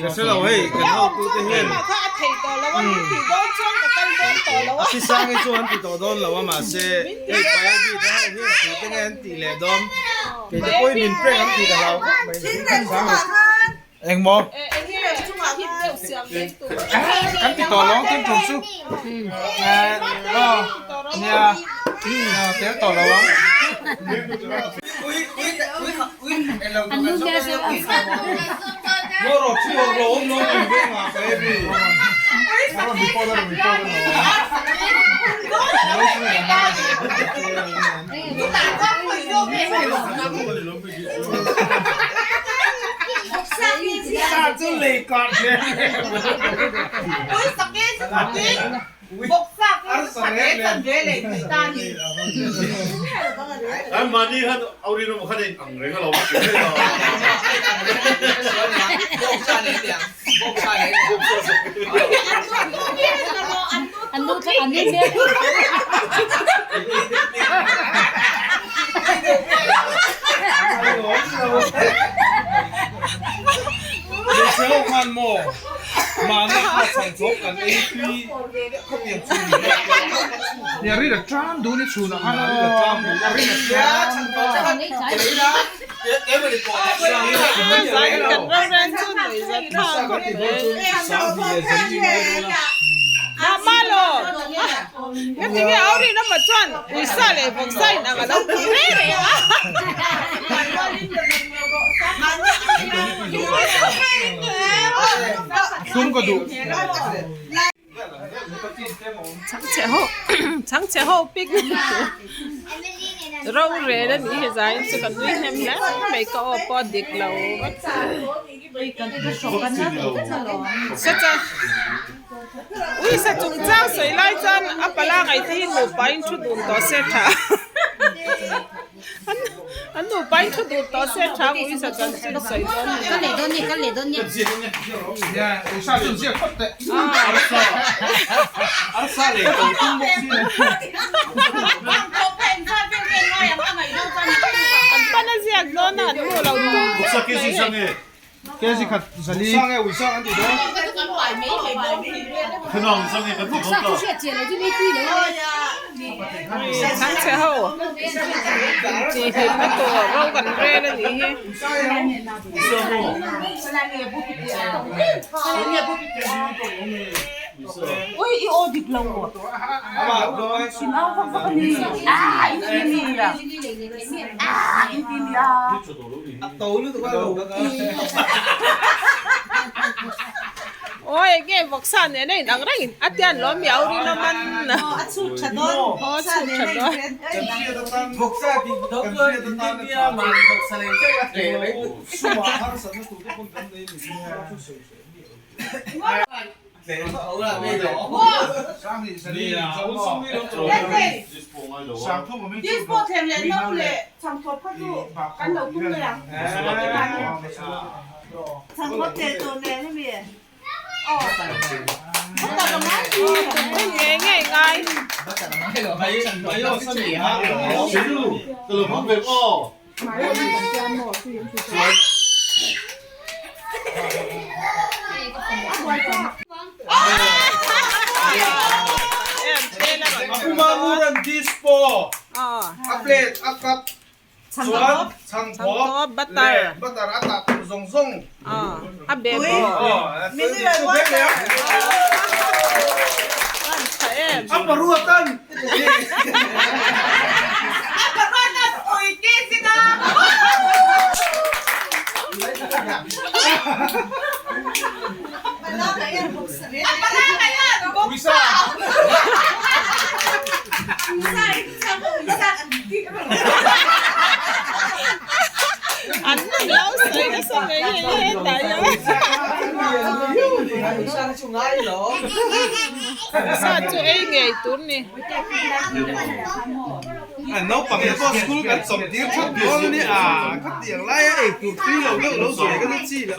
Ka hre lo hei kan hotute hian a si sang hi chu an ti tawh dawn lo a mahse hei Payadi te ho hian tute nge an tih leh dawn kei te pawhin min prank an tih ka hlau khawp mai. Engmaw? Kan ti tawh lo ang tin tum chu. Aw nia tel tawh lo ang. An mahni khan Aurinawm khan a in ang reng a lo ti mai a. Hmeichhe ho khan maw mahni kha chhangchawp kan ei tui khawpiang chhun ni mek nia rin a ṭam dun i chhunah khan a rin a ṭam dun a rin a ṭam Tum ka duh. Chhangchhe ho chhangchhe ho picnic rorel a nih hi zai chu ka nui hnem hle mai ka aw pawh a dik lo vek sacha uisa chungchang sawi lai chuan a pala ngaih te hi nupa in thu dun tawh se tha. An nupa in thu duh tawh se tha ang uisa chuan thil sawi dawn ni. Ka leh dawn ni, ka leh dawn ni. Nia, uisa chu ziak phawt teh. Arsa leh tawh tum bawk si. An pan a ziak dawn a, an mu lo tum. Uisa ke si sang e. Kg khat zali. Sang e uisa an ti dawn. Khanang sang e kan ti dawn ta. Chhangchhe ho tih hlimna tur ro kan rel a nih hi. Awi enge vawksa nen a inang reng in a tian lo miau rin awm an a chhut tha dawn aw chhut tha dawn Ngei ngei ngai. Dispo a plate a cup chuan chhangthawp leh butter a tah tur zawng zawng a be bawk a paruat an An lo sawi nasa mai hei hetah hian sa chu ei ngei tur ni. Naupang te pawh school kan chawm tir theuh dawn a nia khatiang laia ei tur tui lo deuh lo sawi kha chu chi loh.